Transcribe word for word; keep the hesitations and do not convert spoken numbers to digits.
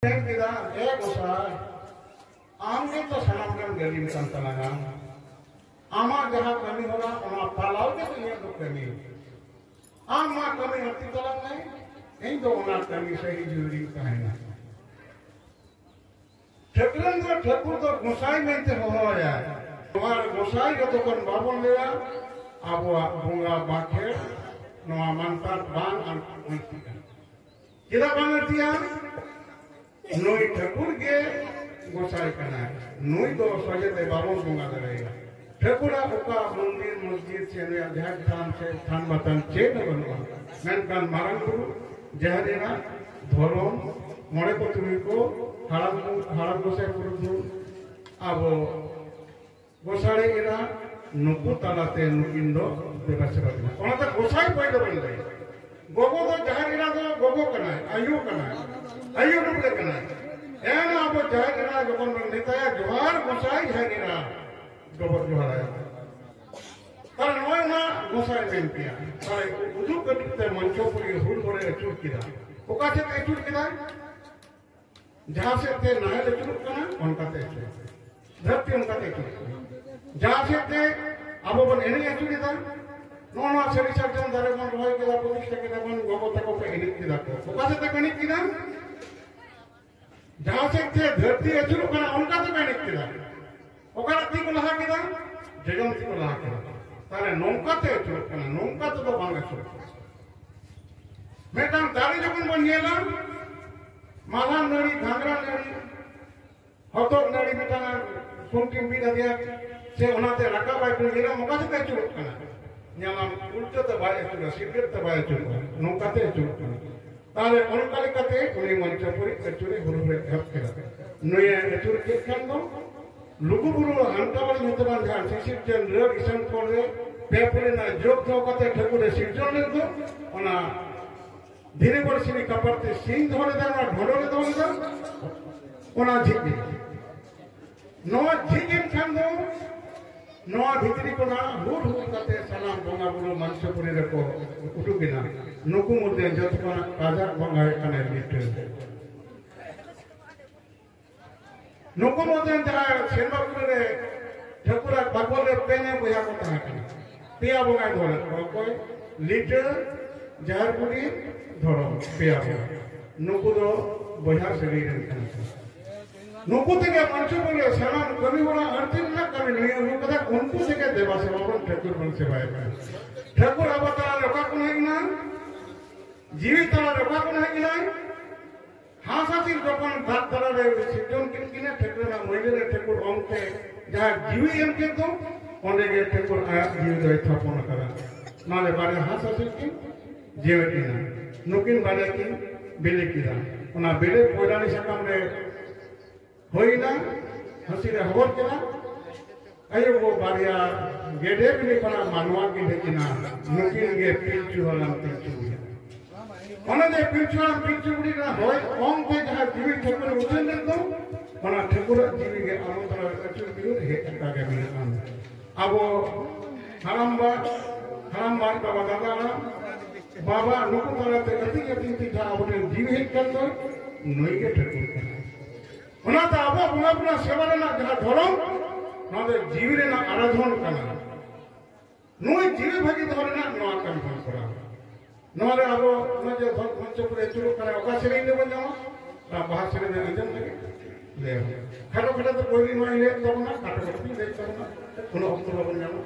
ᱢᱮᱱ ᱠᱮᱫᱟ, ᱮ ᱜᱚᱸᱥᱟᱭ, ᱟᱢ ᱜᱮᱛᱚ ᱥᱟᱱᱟᱢ ᱨᱮᱱ ᱜᱟᱹᱞᱤᱢ ᱠᱟᱱ ᱛᱟᱞᱟᱝᱟ᱾ ᱟᱢᱟᱜ ᱡᱟᱦᱟᱸ ᱠᱟᱹᱢᱤ ᱦᱚᱨᱟ, ᱚᱱᱟ ᱯᱟᱞᱟᱣ ᱜᱮᱛᱚ ᱤᱧᱟᱹᱜ ᱫᱚ ᱠᱟᱹᱢᱤ᱾ ᱟᱢ ᱢᱟ ᱠᱟᱹᱢᱤ ᱦᱟᱹᱯᱤᱫ ᱛᱟᱞᱟᱝ ᱢᱮ, ᱤᱧ ᱫᱚ ᱚᱱᱟ ᱠᱟᱹᱢᱤ ᱥᱟᱹᱦᱤ ᱡᱩᱦᱤ ᱨᱤᱧ ᱛᱟᱦᱮᱱᱟ᱾ ᱴᱷᱟᱹᱠᱨᱟᱹᱱ ᱫᱚ ᱴᱷᱟᱹᱠᱩᱨ ᱫᱚ ᱜᱚᱸᱥᱟᱭ ᱢᱮᱱᱛᱮ ᱦᱚᱦᱚᱣᱟᱭᱟ᱾ ᱱᱚᱣᱟ ᱜᱚᱸᱥᱟᱭ ᱡᱚᱛᱚ ᱠᱷᱚᱱ ᱵᱟᱵᱚᱱ ᱞᱟᱹᱭᱟ, ᱟᱵᱚᱣᱟᱜ ᱵᱚᱸᱜᱟ ᱵᱟᱠᱷᱮᱲ ᱱᱚᱣᱟ ᱢᱟᱱᱛᱟᱨ ᱵᱟᱝ ᱟᱹᱲᱛᱤᱜᱼᱟ᱾ ᱪᱮᱫᱟᱜ ᱵᱟᱝ ᱟᱹᱲᱛᱤᱜᱼᱟ? ᱱᱩᱭ ᱴᱷᱟᱹᱠᱩᱨ ᱜᱮ ᱜᱚᱸᱥᱟᱭ ᱠᱟᱱᱟᱭ, ᱱᱩᱭ ᱫᱚ ᱥᱚᱡᱷᱮ ᱛᱮ ᱵᱟᱵᱚᱱ ᱵᱚᱸᱜᱟ ᱫᱟᱲᱮᱭᱟᱭᱟ᱾ ᱴᱷᱟᱹᱠᱩᱨᱟᱜ ᱚᱠᱟ ᱢᱚᱱᱫᱤᱨ, ᱢᱚᱥᱡᱤᱫ ᱥᱮ ᱱᱩᱭᱟᱜ ᱡᱟᱦᱮᱨ ᱛᱷᱟᱱ ᱥᱮ ᱛᱷᱟᱱ ᱵᱟᱛᱷᱟᱱ ᱪᱮᱫ ᱦᱚᱸ ᱵᱟᱹᱱᱩᱜᱼᱟ, ᱢᱮᱱᱠᱷᱟᱱ ᱢᱟᱨᱟᱝ ᱵᱩᱨᱩ, ᱡᱟᱦᱮᱨ ᱮᱨᱟ, ᱫᱷᱚᱨᱚᱢ, ᱢᱚᱬᱮ ᱠᱚ ᱛᱩᱨᱩᱭ ᱠᱚ, ᱦᱟᱲᱟᱢ, ᱦᱟᱲᱟᱢ ᱜᱚᱸᱥᱟᱭ ᱯᱩᱨᱩᱫᱷᱩᱞ, ᱟᱵᱚ ᱜᱚᱸᱥᱟᱲᱮ ᱮᱨᱟ, ᱱᱩᱠᱩ ᱛᱟᱞᱟᱛᱮ ᱱᱩᱠᱤᱱ ᱫᱚ ᱫᱮᱵᱟ ᱥᱮᱵᱟ ᱠᱤᱱᱟ᱾ ᱚᱱᱟᱛᱮ ᱜᱚᱸᱥᱟᱭ ᱯᱳᱭᱞᱳ ᱵᱚᱱ ᱞᱟᱹᱭᱟ᱾ ᱜᱚᱜᱚ ᱫᱚ ᱡᱟᱦᱮᱨ ᱮᱨᱟ ᱫᱚ ᱜᱚᱜᱚ ᱠᱟᱱᱟᱭ, ᱟᱭᱳ ᱠᱟᱱᱟᱭ, ᱟᱭᱳ ᱨᱩᱯ ᱨᱮ ᱠᱟᱱᱟᱭ᱾ ᱮᱱ ᱟᱵᱚ ᱡᱟᱦᱮᱨ ᱮᱨᱟ ᱡᱚᱠᱷᱚᱱ ᱵᱚᱱ ᱢᱮᱛᱟᱭᱟ, "ᱡᱚᱦᱟᱨ ᱜᱚᱸᱥᱟᱭ ᱡᱟᱦᱮᱨ ᱮᱨᱟ", ᱰᱚᱵᱚᱜ ᱡᱚᱦᱟᱨᱟᱭᱟ᱾ ᱛᱟᱦᱞᱮ ᱱᱚᱜᱼᱚᱭ ᱱᱚᱣᱟ ᱜᱚᱸᱥᱟᱭ ᱢᱮᱱ ᱠᱮᱭᱟ᱾ ᱛᱟᱦᱞᱮ ᱩᱫᱩᱜ ᱠᱟᱹᱴᱤᱡ ᱛᱮ ᱢᱚᱧᱪᱚᱯᱩᱨᱤ ᱦᱩᱞ ᱦᱚᱲᱮ ᱟᱹᱪᱩᱨ ᱠᱮᱫᱟ᱾ ᱚᱠᱟ ᱥᱮᱫ ᱮ ᱟᱹᱪᱩᱨ ᱠᱮᱫᱟ? ᱡᱟᱦᱟᱸ ᱥᱮᱫ ᱛᱮ ᱱᱟᱦᱮᱞ ᱟᱹᱪᱩᱨᱚᱜ ᱠᱟᱱᱟ, ᱚᱱᱠᱟᱛᱮ ᱟᱹᱪᱩᱨᱚᱜ ᱠᱟᱱᱟ᱾ ᱫᱷᱟᱹᱨᱛᱤ ᱚᱱᱠᱟᱛᱮ ᱟᱹᱪᱩᱨᱚᱜ ᱠᱟᱱᱟ᱾ ᱡᱟᱦᱟᱸ ᱥᱮᱫ ᱛᱮ ᱟᱵᱚ ᱵᱚᱱ ᱮᱱᱮᱡ ᱟᱹᱪᱩᱨᱮᱫᱟ, ᱱᱚᱜᱼᱚ ᱱᱚᱣᱟ ᱥᱟᱹᱨᱤ ᱥᱟᱨᱡᱚᱢ ᱫᱟᱨᱮ ᱵᱚᱱ ᱨᱚᱦᱚᱭ ᱠᱮᱫᱟ, ᱯᱨᱚᱛᱤᱥᱴᱷᱟ ᱠᱮᱫᱟ ᱵᱚᱱ, ᱜᱚᱜᱚ ᱛᱟᱠᱚ ᱠᱚ ᱮᱱᱮᱡ ᱠᱮᱫᱟ ᱠᱚ᱾ ᱚᱠᱟ ᱥᱮᱫ ᱛᱮᱠᱚ ᱮᱱᱮᱡ ᱠᱮᱫᱟ? ᱡᱟᱦᱟᱸ ᱥᱮᱫ ᱛᱮ ᱫᱷᱟᱹᱨᱛᱤ ᱟᱹᱪᱩᱨᱚᱜ ᱠᱟᱱᱟ, ᱚᱱᱠᱟ ᱛᱮᱠᱚ ᱮᱱᱮᱡ ᱠᱮᱫᱟ᱾ ᱚᱠᱟᱨᱮ ᱛᱤ ᱠᱚ ᱞᱟᱦᱟ ᱠᱮᱫᱟ? ᱡᱚᱡᱚᱢ ᱛᱤ ᱠᱚ ᱞᱟᱦᱟ ᱠᱮᱫᱟ᱾ ᱛᱟᱦᱞᱮ ᱱᱚᱝᱠᱟ ᱛᱮ ᱟᱹᱪᱩᱨᱚᱜ ᱠᱟᱱᱟ, ᱱᱚᱝᱠᱟ ᱛᱮᱫᱚ ᱵᱟᱝ ᱟᱹᱪᱩᱨᱚᱜ ᱠᱟᱱᱟ᱾ ᱢᱤᱫᱴᱟᱝ ᱫᱟᱨᱮ ᱡᱚᱠᱷᱚᱱ ᱵᱚᱱ ᱧᱮᱞᱟ, ᱢᱟᱞᱦᱟᱱ ᱱᱟᱹᱲᱤ, ᱜᱷᱟᱸᱜᱽᱨᱟ ᱱᱟᱹᱲᱤ, ᱦᱚᱛᱚᱫ ᱱᱟᱹᱲᱤ ᱢᱤᱫᱴᱟᱝ ᱠᱷᱩᱱᱴᱤᱢ ᱵᱤᱫ ᱟᱫᱮᱭᱟ, ᱥᱮ ᱚᱱᱟᱛᱮ ᱨᱟᱠᱟᱵ ᱟᱭ, ᱧᱮᱞᱟᱢ ᱚᱠᱟ ᱥᱮᱫ ᱮ ᱟᱹᱪᱩᱨᱚᱜ ᱠᱟᱱᱟ, ᱧᱮᱞᱟᱢ ᱩᱞᱴᱟᱹ ᱛᱮ ᱵᱟᱭ ᱟᱹᱪᱩᱨᱟ, ᱥᱤᱨᱜᱟᱹᱫ ᱛᱮ ᱵᱟᱭ ᱟᱹᱪᱩᱨᱚᱜᱼᱟ, ᱱᱚᱝᱠᱟᱛᱮ ᱟᱹᱪᱩᱨᱚᱜ ᱠᱟᱱᱟ᱾ ᱛᱟᱦᱞᱮ ᱚᱱᱠᱟ ᱞᱮᱠᱟᱛᱮ ᱩᱱᱤ ᱢᱚᱧᱪᱚᱯᱩᱨᱤ ᱟᱹᱪᱩᱨᱮ ᱦᱩᱞ ᱨᱮ ᱮᱦᱚᱵ ᱠᱮᱫᱟ᱾ ᱱᱩᱭᱮ ᱟᱹᱪᱩᱨ ᱠᱮᱫ ᱠᱷᱟᱱ ᱫᱚ ᱞᱩᱜᱩ ᱵᱩᱨᱩ ᱦᱟᱱᱛᱟᱣᱟᱞᱤ ᱧᱩᱛᱩᱢᱟᱱ ᱡᱟᱦᱟᱸ ᱥᱤᱥᱤᱨ ᱪᱟᱸᱫ ᱨᱟᱹᱲ ᱤᱥᱟᱱ ᱠᱚᱲ ᱨᱮ ᱯᱮ ᱯᱩᱨᱤᱱᱟᱜ ᱡᱳᱜᱽ ᱫᱚᱦᱚ ᱠᱟᱛᱮ ᱴᱷᱟᱹᱠᱩᱨᱮ ᱥᱤᱨᱡᱚᱱ ᱞᱮᱫ ᱫᱚ, ᱚᱱᱟ ᱫᱷᱤᱨᱤ ᱵᱚᱨᱥᱤᱱᱤ ᱠᱟᱯᱟᱨ ᱛᱮ ᱥᱤᱧ ᱫᱚᱦᱚ ᱞᱮᱫᱟ, ᱚᱱᱟ ᱰᱷᱚᱸᱰᱚᱨ ᱨᱮ ᱫᱚᱦᱚ ᱞᱮᱫᱟ, ᱚᱱᱟ ᱡᱷᱤᱡ ᱮᱱᱟ᱾ ᱱᱚᱣᱟ ᱡᱷᱤᱡ ᱮᱱ ᱠᱷᱟᱱ ᱫᱚ ᱱᱚᱣᱟ ᱵᱷᱤᱛᱨᱤ ᱠᱷᱚᱱᱟᱜ ᱦᱩᱰ ᱦᱩᱰ ᱠᱟᱛᱮ ᱥᱟᱱᱟᱢ ᱵᱚᱸᱜᱟ ᱵᱩᱨᱩ ᱢᱚᱧᱪᱚᱯᱩᱨᱤ ᱨᱮᱠᱚ ᱩᱰᱩᱠ ᱮᱱᱟ᱾ ᱱᱩᱠᱩ ᱢᱚᱫᱽᱫᱷᱮ ᱡᱚᱛᱚ ᱠᱷᱚᱱᱟᱜ ᱠᱟᱡᱟᱠ ᱵᱚᱸᱜᱟ ᱦᱩᱭᱩᱜ ᱠᱟᱱᱟᱭ ᱞᱤᱴᱟᱹ᱾ ᱱᱩᱠᱩ ᱢᱚᱫᱽᱫᱷᱮ ᱡᱟᱦᱟᱸ ᱥᱮᱨᱢᱟ ᱯᱩᱨᱤ ᱨᱮ ᱴᱷᱟᱹᱠᱩᱨᱟᱜ ᱵᱟᱠᱷᱳᱞ ᱨᱮ ᱯᱮ ᱵᱚᱭᱦᱟ ᱠᱚ ᱛᱟᱦᱮᱸ ᱠᱟᱱᱟ, ᱯᱮᱭᱟ ᱵᱚᱸᱜᱟᱭ ᱫᱚᱦᱚ ᱞᱮᱫ ᱠᱚᱣᱟ᱾ ᱚᱠᱚᱭ? ᱞᱤᱴᱟᱹ, ᱡᱟᱦᱮᱨ ᱵᱩᱰᱷᱤ, ᱫᱷᱚᱨᱚᱢ, ᱯᱮᱭᱟ ᱵᱚᱸᱜᱟ᱾ ᱱᱩᱠᱩ ᱫᱚ ᱵᱚᱭᱦᱟ ᱥᱟᱹᱜᱟᱹᱭ ᱨᱮᱱ ᱠᱟᱱᱟ ᱠᱚ᱾ ᱱᱩᱠᱩ ᱛᱮᱜᱮ ᱢᱚᱧᱪᱚᱯᱩᱨ ᱨᱮ ᱥᱟᱱᱟᱢ ᱠᱟᱹᱢᱤ ᱦᱚᱨᱟ ᱟᱹᱲᱛᱤ ᱨᱮᱱᱟᱜ ᱠᱟᱹᱢᱤ ᱱᱩᱭ ᱟᱹᱜᱩ ᱠᱟᱫᱟ᱾ ᱩᱱᱠᱩ ᱛᱮᱜᱮ ᱫᱮᱵᱟ ᱥᱮᱵᱟ ᱵᱚᱱ ᱴᱷᱟᱹᱠᱩᱨ ᱵᱚᱱ ᱥᱮᱵᱟᱭᱮ ᱠᱟᱱᱟ᱾ ᱴᱷᱟᱹᱠᱩᱨ ᱟᱵᱚ ᱛᱟᱞᱟ ᱨᱮ ᱚᱠᱟ ᱠᱷᱚᱱ ᱦᱮᱡ ᱮᱱᱟ? ᱡᱤᱣᱤ ᱛᱟᱞᱟ ᱨᱮ ᱚᱠᱟ ᱠᱷᱚᱱ ᱦᱮᱡ ᱮᱱᱟᱭ? ᱦᱟᱸᱥ ᱦᱟᱹᱥᱤᱞ ᱡᱚᱠᱷᱚᱱ ᱫᱟᱜ ᱛᱟᱞᱟ ᱨᱮ ᱥᱤᱨᱡᱚᱱ ᱠᱮᱫ ᱠᱤᱱᱟ, ᱴᱷᱟᱹᱠᱩᱨ ᱨᱮᱱᱟᱜ ᱢᱟᱹᱭᱞᱟᱹ ᱨᱮ ᱴᱷᱟᱹᱠᱩᱨ ᱚᱝ ᱛᱮ ᱡᱟᱦᱟᱸ ᱡᱤᱣᱤ ᱮᱢ ᱠᱮᱫ ᱫᱚ, ᱚᱸᱰᱮ ᱜᱮ ᱴᱷᱟᱹᱠᱩᱨ ᱟᱭᱟᱜ ᱡᱤᱣᱤ ᱫᱚᱭ ᱛᱷᱟᱯᱚᱱ ᱟᱠᱟᱫᱟ᱾ ᱚᱱᱟ ᱨᱮ ᱵᱟᱨᱭᱟ ᱦᱟᱸᱥ ᱦᱟᱹᱥᱤᱞ ᱠᱤᱱ ᱡᱤᱣᱮᱫ ᱮᱱᱟ᱾ ᱱᱩᱠᱤᱱ ᱵᱟᱨᱭᱟ ᱠᱤᱱ ᱵᱤᱞᱤ ᱠᱮᱫᱟ᱾ ᱚᱱᱟ ᱵᱤᱞᱤ ᱯᱚᱭᱞᱟᱱᱤ ᱥᱟᱠᱟᱢ ᱨᱮ ᱦᱩᱭᱱᱟ, ᱦᱟᱹᱥᱤ ᱨᱮ ᱦᱚᱵᱚᱨ ᱠᱮᱫᱟ᱾ ᱟᱭᱳ ᱵᱟᱵᱟ ᱵᱟᱨᱭᱟ ᱜᱮᱰᱮ ᱵᱤᱞᱤ ᱠᱷᱚᱱᱟᱜ ᱢᱟᱱᱣᱟ ᱠᱤᱱ ᱦᱮᱡ ᱮᱱᱟ᱾ ᱱᱩᱠᱤᱱ ᱜᱮ ᱯᱤᱞᱪᱩ ᱦᱟᱲᱟᱢ ᱯᱤᱞᱪᱩ ᱵᱩᱲᱦᱤ᱾ ᱚᱱᱟ ᱡᱮ ᱯᱤᱞᱪᱩ ᱦᱟᱲᱟᱢ ᱯᱤᱞᱪᱩ ᱵᱩᱲᱦᱤ ᱨᱮᱱᱟᱜ ᱦᱚᱭ ᱚᱝ ᱛᱮ ᱡᱟᱦᱟᱸ ᱡᱤᱣᱤ ᱴᱷᱟᱹᱠᱩᱨ ᱩᱪᱷᱟᱹᱱ ᱞᱮᱫ ᱫᱚ, ᱚᱱᱟ ᱴᱷᱟᱹᱠᱩᱨᱟᱜ ᱡᱤᱣᱤ ᱜᱮ ᱟᱵᱚ ᱛᱟᱞᱟ ᱨᱮ ᱟᱹᱪᱩᱨ ᱵᱤᱨᱩᱫ ᱦᱮᱡ ᱟᱠᱟ ᱜᱮ ᱢᱮᱱᱟᱜᱼᱟ᱾ ᱟᱵᱚ ᱦᱟᱲᱟᱢᱵᱟ, ᱦᱟᱲᱟᱢᱵᱟ, ᱵᱟᱵᱟ, ᱫᱟᱫᱟ ᱦᱟᱲᱟᱢ, ᱵᱟᱵᱟ, ᱱᱩᱠᱩ ᱛᱟᱞᱟᱛᱮ ᱟᱹᱛᱤᱧ ᱟᱹᱛᱤᱧ ᱛᱮ ᱡᱟᱦᱟᱸ ᱟᱵᱚ ᱴᱷᱮᱱ ᱡᱤᱣᱤ ᱦᱮᱡ ᱠᱟᱱ ᱫᱚ, ᱱᱩᱭ ᱜᱮ ᱴᱷᱟᱹᱠᱩᱨ ᱠᱟᱱᱟᱭ᱾ ᱚᱱᱟᱛᱮ ᱟᱵᱚᱣᱟᱜ ᱵᱚᱸᱜᱟ ᱵᱩᱨᱩ ᱥᱮᱵᱟ ᱨᱮᱱᱟᱜ ᱡᱟᱦᱟᱸ ᱫᱷᱚᱨᱚᱢ, ᱱᱚᱣᱟ ᱫᱚ ᱡᱤᱣᱤ ᱨᱮᱱᱟᱜ ᱟᱨᱟᱫᱷᱚᱱ ᱠᱟᱱᱟ᱾ ᱱᱩᱭ ᱡᱤᱣᱤ ᱵᱷᱟᱹᱜᱤ ᱫᱚᱦᱚ ᱨᱮᱱᱟᱜ ᱱᱚᱣᱟ ᱠᱟᱹᱢᱤ ᱵᱚᱱ ᱠᱚᱨᱟᱣᱟ᱾ ᱱᱚᱣᱟ ᱨᱮ ᱟᱵᱚ ᱱᱚᱜᱼᱚᱭ ᱡᱮ ᱫᱷᱚᱨ ᱢᱚᱧᱪᱚ ᱠᱚᱨᱮ ᱟᱹᱪᱩᱨᱚᱜ ᱠᱟᱱᱟ, ᱚᱠᱟ ᱥᱮᱨᱮᱧ ᱨᱮᱵᱚᱱ ᱧᱟᱢᱟ? ᱚᱱᱟ ᱵᱟᱦᱟ ᱥᱮᱨᱮᱧ ᱨᱮ ᱟᱸᱡᱚᱢ ᱞᱟᱹᱜᱤᱫ ᱞᱟᱹᱭ ᱟᱵᱚᱱ᱾ ᱠᱷᱟᱴᱚ ᱠᱷᱟᱴᱚ ᱛᱮ ᱯᱳᱭᱞᱳ ᱱᱚᱣᱟ ᱞᱟᱹᱭ ᱛᱟᱵᱚᱱᱟ, ᱠᱷᱟᱴᱚ ᱠᱷᱟᱴᱚ ᱛᱮ ᱞᱟᱹᱭ ᱛᱟᱵᱚᱱᱟ, ᱩᱱᱟᱹᱜ ᱚᱠᱛᱚ ᱵᱟᱵᱚᱱ ᱧᱟᱢᱟ᱾